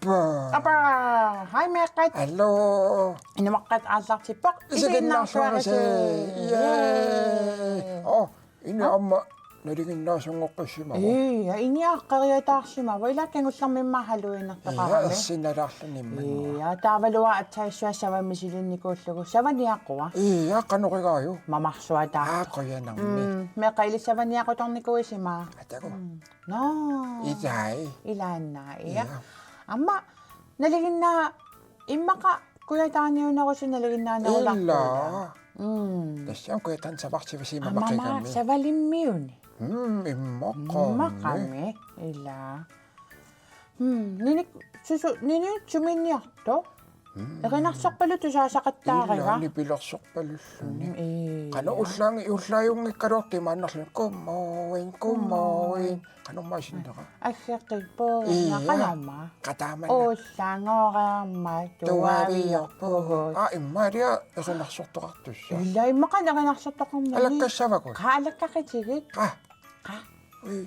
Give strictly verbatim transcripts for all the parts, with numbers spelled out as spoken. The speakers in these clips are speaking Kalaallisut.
Apa, hej meeqqat. Hallo. Inumaqqat aallartippoq. Isiginnaarsuarisi. Isiginnaarsuarisi. Yay. Yay. Oh, ini aamma nalinginnaasunngoqqissimavoq. Ii, ja, ini aaqqeriataarsimavoq. Ilaa kingullermimmi halluinertoqarami. Ja, ersinalaarluni immaqa. Ii, ja, taavalu aatsaat savami misilinnikuullugu. Savaniaqua. Ii, ja, qanoq igaajuk? Mamarsuataartoq. Aa, qujanarmi. Mm, meeqqat illit savaniaqutornikuuisimaa? Atagu. Mm. Nå. Ilai. Ilaannaa, ja. Ja. Aamma nalinginnaa immaqa kujataaniunerusoq nalinginnaanerularput. Ilaa. Mm. Tassa kujataani savartivisima. Aamma maqigami. Savalimmiuni. Mm, immaqami. Immaqami, ilaa. Mm, nini, susu, nini sumiinniartoq? Mm. Erinarsorpaluk tusaasaqattaariga. Ilaa, nipilersorpalulluni. Mm, ii. Qanoq ullaangi-, ullaajunngikkaluartoq imaannerluni. Good morning, good morning. Qanormaa isinnera? Aggeqqipput. Ii. Qanormaa? Qataamanna. Ullaangoreermat tuaviorpugut. Tuaviorpugut. Aa, immaqa erinarsortoqartussaq. Ilaa, immaqa erinarsortoqarnani. Alakkassavagut? Qaa, alakkaqqitigit. Qaa. Qaa. Ui.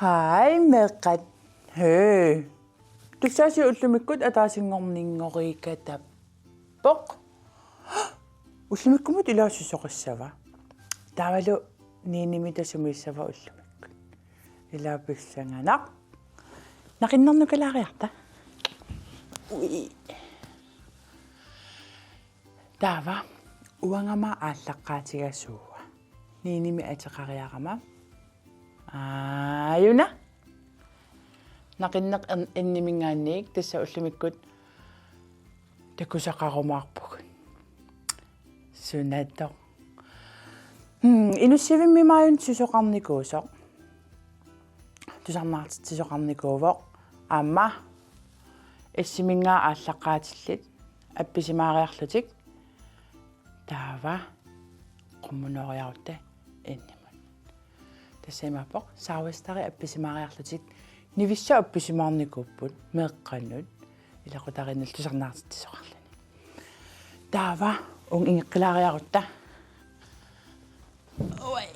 Hej, meeqqat. Hej. Tussaasiit ullumikkut ataasinngorninngoriikatappoq. Ullumikkumut ilaa susoqassava. Taavalu Ninimita sumiissava ullumikkut. Ilaa pissanganaq. Naqinnernukalaariarta. Ui. Taava, uangami aallaqqaatigasuua. Ninimik ateqariarama. Aajuna. Naqinneq en-, enniminngaanniit tassa ullumikkut takusaqarumaarpugut. Sunatoq. Hmm, Inussivimmi maajuni susoqarnikuusoq. Tusarnaartitsisoqarnikuuvoq. Aamma S M-inngaanniit aallaqqaatillit appisimaariarlutik. Taava qummunooriarutta ennimut. Tassa imaappoq Saavastari appisimaariarlutik Nivissat appisimaarnikuupput meeqqanut ilaqutariinnullu tusarnaartitsisoqarluni. Taava uunga ingeqqilaariarutta. Ui.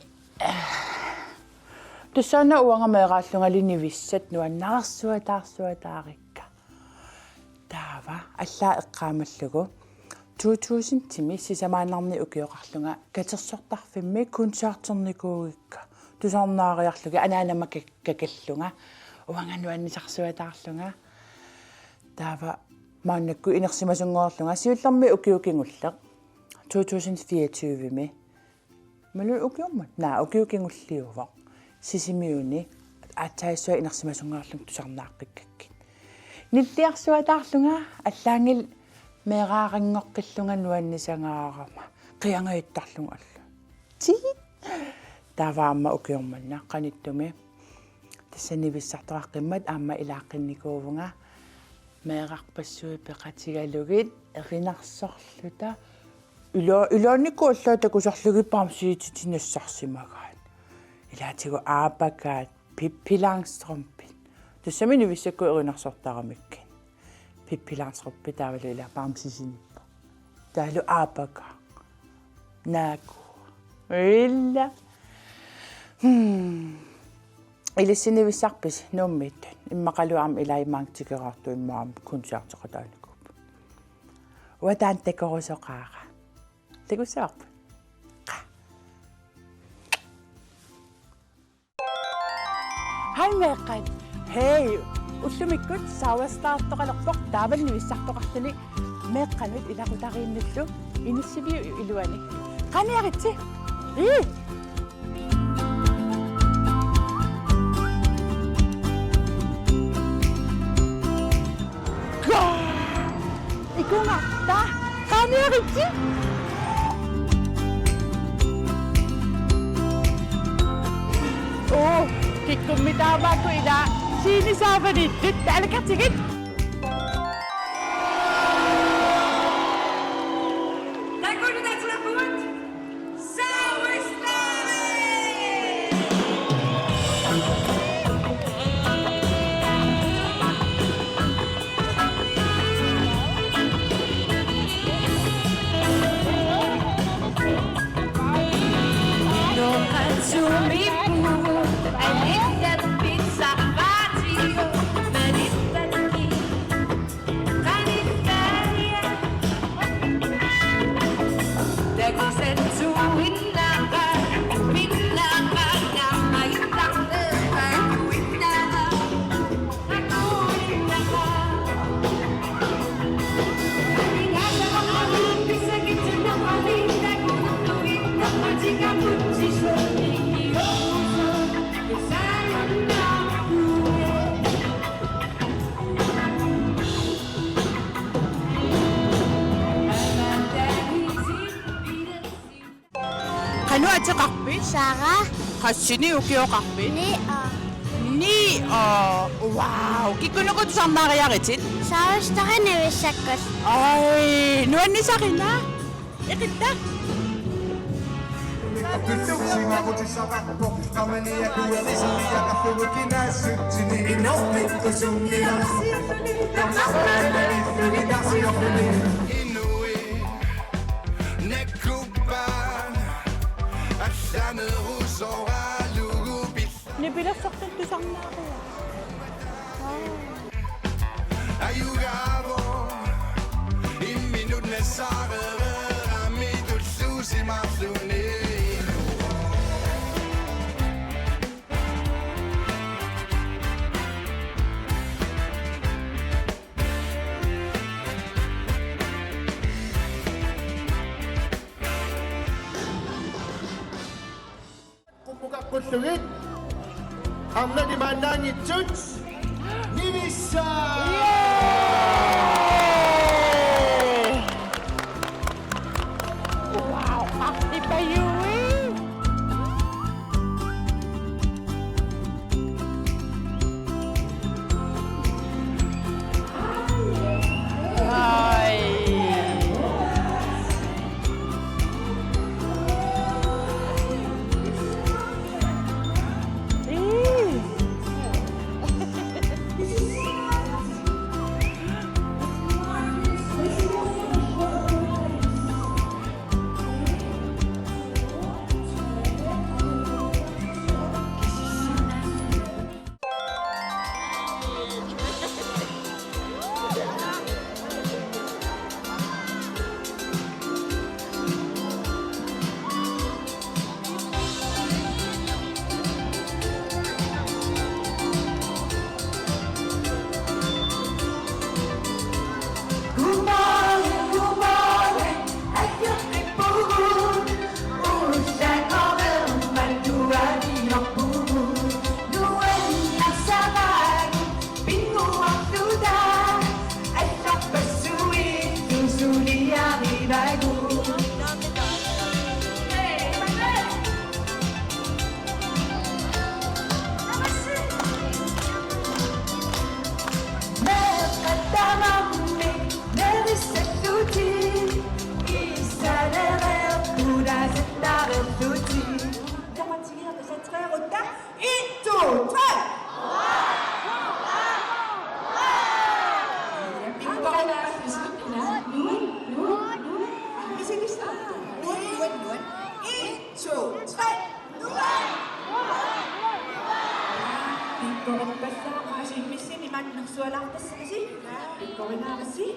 Tussaana uanga meeraallungali Nivissat nuannaarsuataarsuataarikka. Taava allaat eqqaamallugu to tusindimi sisamaannarnik ukioqarlunga katersortarfimmi koncerternikuuikka tusarnaariarlugit anaanama kak-, kakallunga uanga nuannisarsuataarlunga. Taava maannakkut inersimasunngorlunga siullermik ukioq kingulleq to tusind fireogtyvemi. Imaluunniit ukiummat? Naa, ukioq kingulliuvoq. Sisimiuni aatsaat inersimasunngorlunga tusarnaaqqikkakkit. Nilliarsuataarlunga allaanngilaq meeraaranngoqqillunga nuannisangaarama. Qiangajuttarlunga alla. Ti. Taava aamma ukioq manna qanittumi. Tassa Nivissartoqaqqimmat aamma ilaaqqinnikuuvunga meerarpassuit peqatigalugit erinarsorluta. Ila-, ilaannikkut allaat takusarlugit bamsiititit nassarsimagaat. Ilaatigut aapakaat, Pippi Langstrømpit. Tassami Nivissakkut erinarsortaramikkit. Pippi Langstrømpi taavalu ilaa bamsisinippoq. Taavalu aapakaat. Naaku. Ila. Hmm. Ilissi Nivissarpisi Nuummiittut? Immaqalu aamma ilaa imaanngitsoq tikeraartoq immaqa aamma koncerteqataanikuupput. Uanga taanna takorusoqaara. Takussavarput. Hej meeqqat. Hej. Ullumikkut Saavastaaqqaartoqalerpoq taavalu Nivissartoqarluni meeqqanut ilaqutariinnullu Inussivimmi iluani. Qaaniaritsi. Ii. Ikunga, ta, qaaniaritsi. Oo, kikkummik taamaakku ilaa scenesaavaniittut, taava alakartigit. Takuuk, takuuk. Qanoq ateqarpit? Sara. Qassinik ukioqarpit? Ni-, aa. Ni-, aa. Wow. Kikkunuku tusarnaariaritsit? Saaristara Navissakkut. Ai, nuannisarina. Iqittaa. Nipilersortut tusarnaariaritsit. Ajugaavoq imminut nassarereerami tulluusimaarluni. Qummukaqqullugit arnat imaannaanngitsut Nivissa! Wow, qaqqipajui! Ai. En, to, tre. En, to, tre. Pikkoripassaaq, aasiit missinni maanna nersualaartassasi. Pikkorinaarisi.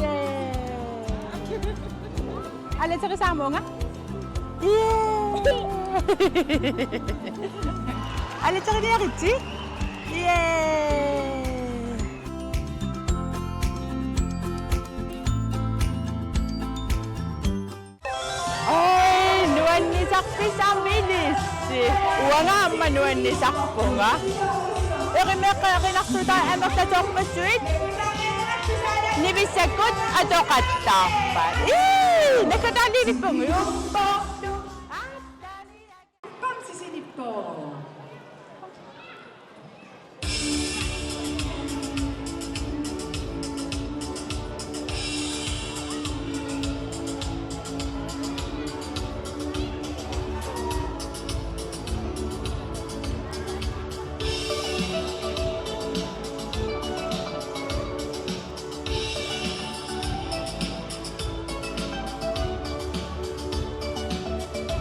Yay! Aleqissaarama? Yay! Aleqissaariaritsi? Yay! Pisamilissi. Uanga aamma nuannisarpunga. Eri meeqqat erinarsuutai amerlasoorpassuit. Nivissakkut atoqattaarpaat. Ii, nakkataaliivippunga. Bamsisinippoq.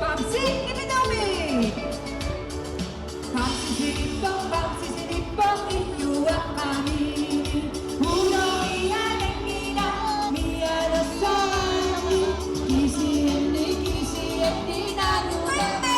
Bamsi, give it to me. Bamsi, sini, bam, bamsi, sini, bam, if you want me. Uno, ia, nengina, mia, lo, so, kisi, eni, kisi, eni, nanu, nanu.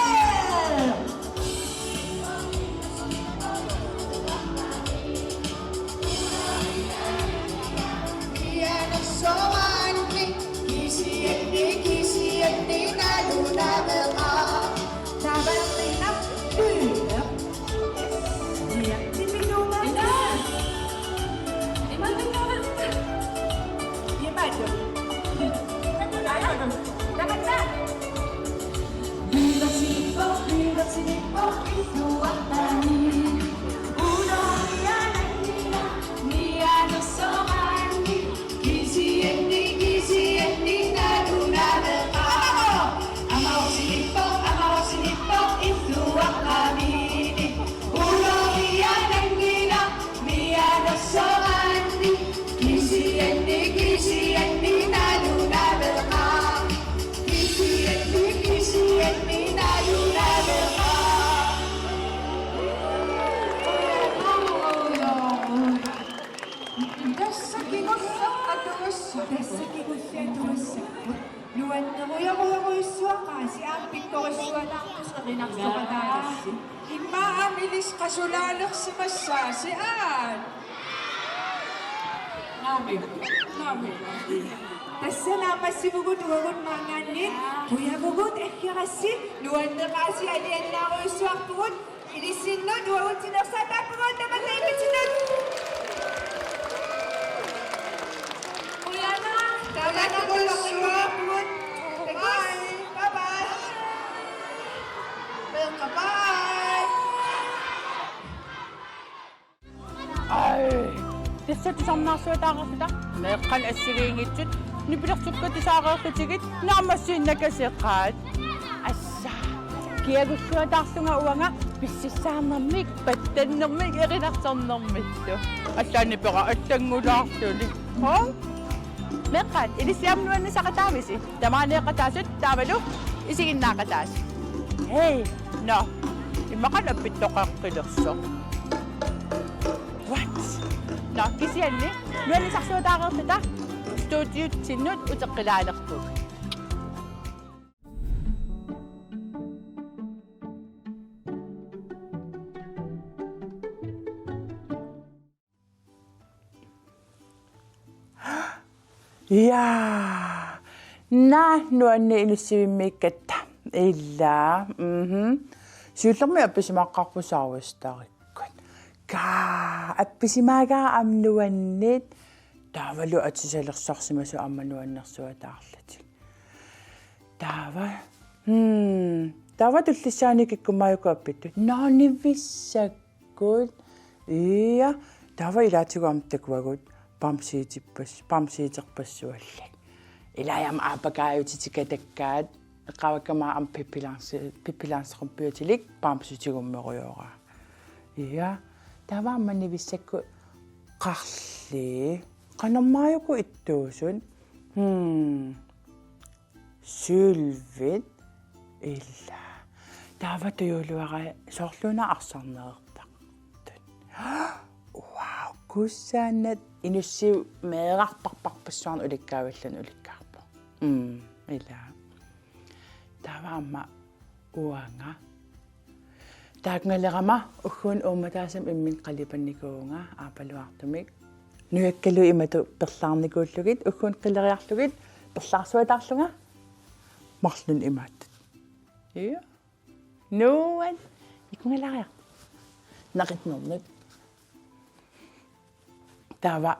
Kisianni, kisianni nalunaveqaaq. Kisianni, kisianni nalunaveqaaq. Tassa kingulleq atugassaq. Tassa kingulleq atugassaq. Nuannerujorujorujussuaqaasi, aamma pikkorissualaartusi erinarsoqataassi. Immaqa aamma ilissi qasulaalersimassaasi aat. Naamik. Naamik. Tassa naammassivugut uagut maanngaanniit. Qujavugut aggerassi, nuanneqaasi, alianaarujussuarpugut. Ilissinnut uagut tinersaataappugut, tamanna immitsinnut. Qujanaq, tamanna takussua. Takuss. Bye bye. Bye bye. Ai. Tassa tusarnaarsuataareerluta. Meeqqanut assigiinngitsut. Nipilersukkatut tusaareerlutigit. Naammassiinnakaseqaat. Assa. Kiagussuataarlunga uanga pississaarnermik, pattannermik, erinarsornermillu. Assaani pera allanngulaarluni. Hoo? Meeqqat, ilissi aamma nuannisaqataavisi? Tamaaniiqataasut taavalu isiginnaaqataasut. Hej, nå. Immaqa appittoqaqqilersoq. What? Nå, kisianni nuannisarsuataareerluta studiotsinnut uteqqilaalerpugut. Ja. Naa, nuanneq inissivimmiikkatta. Ilaa. Mhm. Siullermik appisimaaqqaarpugut Star Wars-tarikkut. Kaa, appisimaagaa aamma nuanneq. Taavalu atisalersorsimasut aamma nuannersuataarlutik. Taava. Hmm. Taava tullissaani kikkummaajuku appittut. Naanivissak. Good. Ia, taava ilaatigut aamma takuagut bamsiitippas-, bamsiiterpassuallit. Ilaa aamma aapakaajutitikatakkaat, eqqaavakkama aamma Pippi Langse-, Pippi Langstrømpiutilik bamsitigummerujoraa. Ia, taava aamma nivissakkut qarlii. Qanormaajuku ittuusut. Hmm. Sølvit ila. Taava tujuuluarai soorluuna arsarneertartut. Wow, kusanat inussiu meerartarparpassuarnik ulikkaavilluni ulikkaarpoq. Mm, ila. Taava aamma uanga. Taakkunanngalerama ugguuna uummataasumik imminut qalipannikuuvunga aappaluttumik. Nujakkalu imatut perlaarnikuullugit, ugguuna qileriarlugit perlaarsuataarlunga marlunnik imaattut. Ja. Nuan. Ikungalaria. Naqitnernik. Taava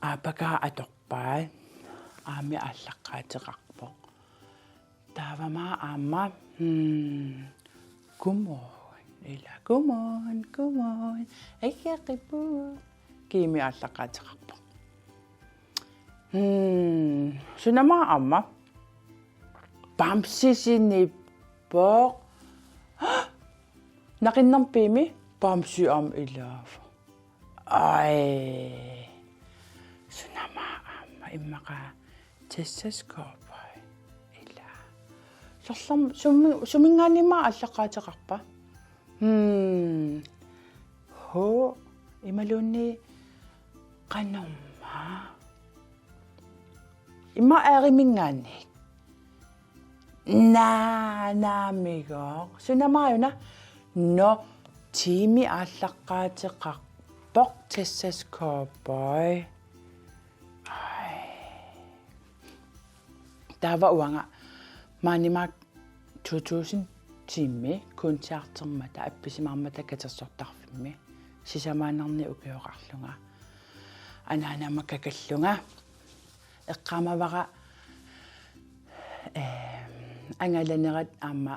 aappakaat atorpaat. Aammi aallaqqaateqarpoq. Taavami aamma. Hmm. Godmorgen. Ila godmorgen, godmorgen. Aikeqqipu. Kiimi aallaqqaateqarpoq. Hmm. Sunama aamma. Bamsi sinippoq. Naqinnerpiimi Bamsi aamma ilaavoq. Ai. Sunama aamma immaqa Tessas Cowboy. Ila. Sorlam sumi sumingaanniimma aallaqqaateqarpa? Hmm. Ho imaluunniit qanormaa. Immaqa Aerimingaanniit. Naa, naamigooq. Sunamaajuna. Nå, tiimi aallaqqaateqarpoq Tessas Cowboy. Ai. Taava uanga maanimaak to tusind tiimi koncertermata appisimaarmata katersortarfimmi. Sisamaannarnik ukioqarlunga. Anaanama kakallunga. Eqqaamavara, ehm, angalanerat aamma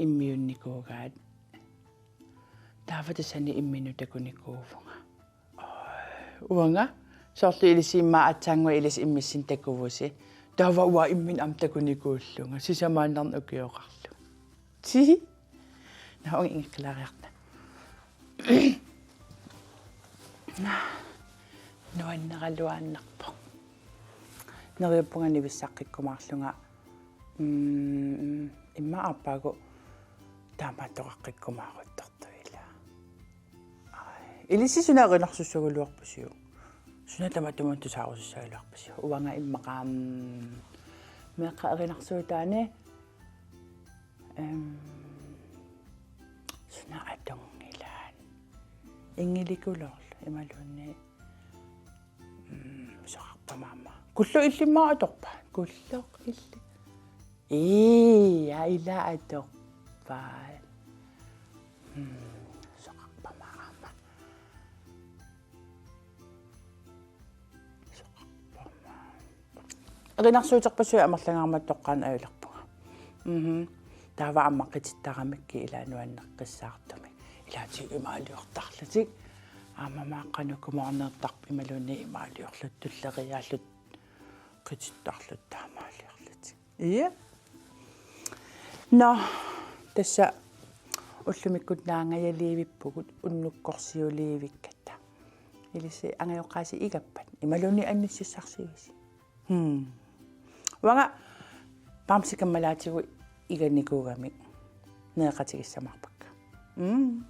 immiunnikuugaat. Taava tassani imminut takunikuuvunga. Uanga, soorlu ilissi immaqa aatsaannguaq ilissi immissinnut takuvusi. Taava uanga imminut aamma takunikuullunga. Sisamaannarnik ukioqarlunga. Ti. Naa, uanga ingeqqilaariarta. Nuanneraluaannarpoq. Neriuppunga nivissaqqikkumaarlunga. Mm, immaqa aappaagu taamaattoqaqqikkumaaruttortuila. Ai, ilissi suna erinarsussagaluarpisiuk? Suna tamatumunnga tusaarusussagaluarpisiuk? Uanga immaqa, mm, meeqqat erinarsuutaanni, em, suna atunngilaat. Inngilikuloorlu imaluunniit, mm, soqarpama aamma. Kulloq illimmi atorpa? Kulloq illi. Ii, ja, ila atorpaat. Hmm, soqarpama aamma. Soqarpama. Erinarsuuterpassuit amerlangaarmata toqqaannaq ajulerpunga. Mhm. Taava aamma qitittaramikku ila nuanneqqissaartumik. Ilaatigut imaaliortarlutik. Aamma maaqqanukku moorneertarp imaluunniit imaaliorlutik tulleriiaallutik. Qitittarlutik taamaaliorlutik. Ja. Nå, tassa ullumikkunnaangajaliivippugut unnukkorsiuliivikkatta. Ilissi angajoqqaasi igappat. Imaluunniit anississarsivisi. Hmm. Uanga Bamsi kammalaatigut iganikuugamik nereqatigissamaarpakka. Hmm.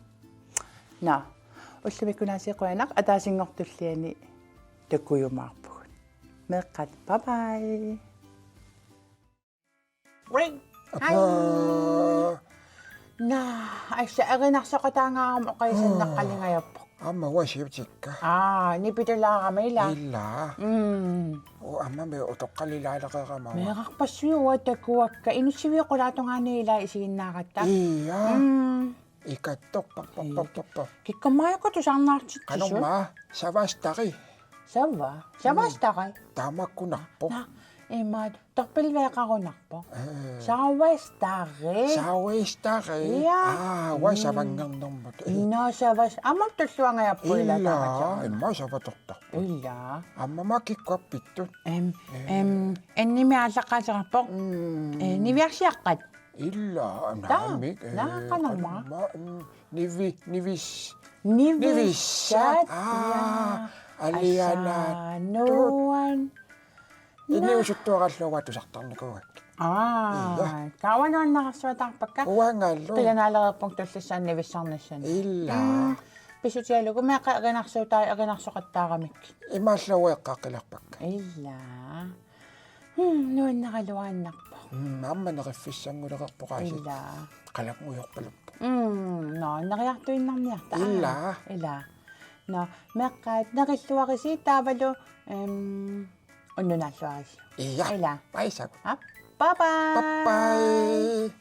Nå, ullumikkunnaasiit qujanaq ataasinngortulliani takujumaarpugut. Meeqqat, bye bye. Ring. Hej. Apaa. Naa, assa erinarsoqataangaarama oqiisannaqqalingajappoq. Aamma uasiutikka. Aa, nipitulaarama ila. Ila. Mm. U aamma me utoqqalilaaleqerama. Meerarpassuit uanga takuakka. Inussiviup qulaatungaani ila isiginnaaratta. Ija. Mm. Ikattorparparparparpar. Kikkammaajukku tusarnaartitsisut. Qanormaa, Savastari. Sava? Savastari? Taamakkunarpoq. Naa, imaat, torpilveeqarunarpoq. Ee. Savastari. Savastari. Ja. Aa, uanga savangernermut. Ee. Nå, Savas-, aamma tulluangajappoq ila. Ila, taamaattut. Immaqa savatortarpoq. Ila. Aamma kikkut appittut. Em, ee, em, N-imi aallaqqaateqarpoq. Mm. Ee, niviarsiaqqat. Ila, taa, naamik, ee, naa, qanormaa. Qanormaa, mm, nivi-, nivis-, nivissat, nivissat, aa, ja. Alianaatut. Asaa, nuan-. Iniusuttuarallugu tusartarnikuugakkit. Aa, ija. Taava nuannersuataarpakka. Uangalu. Qilanaalereerpunga tullissaani nivissarnissani. Ila. Mm, pissutigalugu meeqqat erinarsuutai erinarsoqattaaramikkit. Imaallaat eqqaaqqilerpakka. Ila. Hmm, nuanneraluaannarpoq. Hmm, aamma neriffissanngulereerpoq aasiit. Ila. Qalanngujorpaluppoq. Hmm, nå, neriartuinnarniarta. Ila. Ila. Nå, meeqqat nerilluarisi taavalu, em, unnuk naalluarisi. Ija. Ila. Paisakku. Aap, bye bye. Bye bye.